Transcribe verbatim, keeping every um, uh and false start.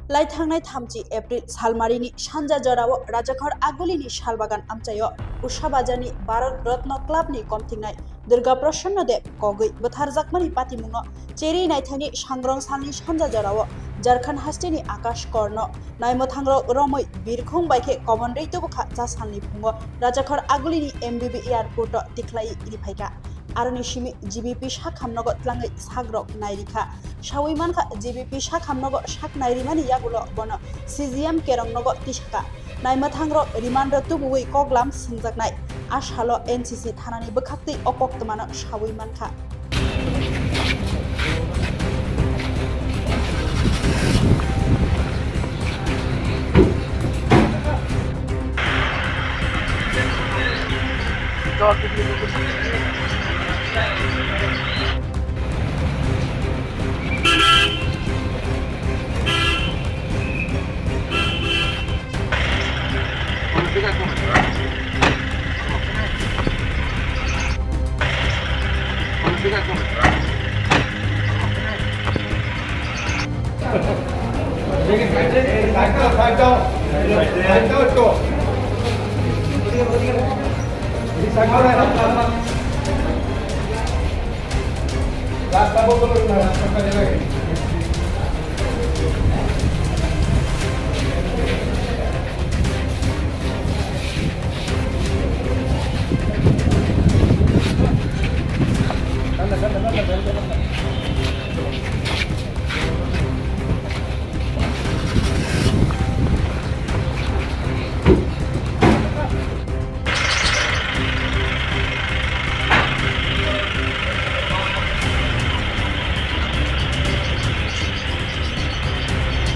Lai thangnai thamchi April salmarini sanja jorao Rajakhor Agulini salbagan amchaio Usha Bazarni Bharat Ratna Clubni komthingnai Durga Prasanna Deb kogwi bwtharjakmani patimungno cherwi naithani sangrong salni sanja jorao Jharkhand hasteni Akash Korno naimwthangrok romwi birkhung bai khe kobonrwi tubukha cha salni phungo Rajakhor Agulini M B B airporto tikhlaiwi riphaikha. Aroni simi G B P sakhamnogo tlangwi sakrok nairikha. Sawi mankha, G B P sakhamnogo sak nairimani yagulo bono C G M kerongnogo tisaka. Naimwthangrok rimando tubuwi koklam swngjaknai. A salo N C C thanani bwkhaktwi o koktwmano sawi mankha.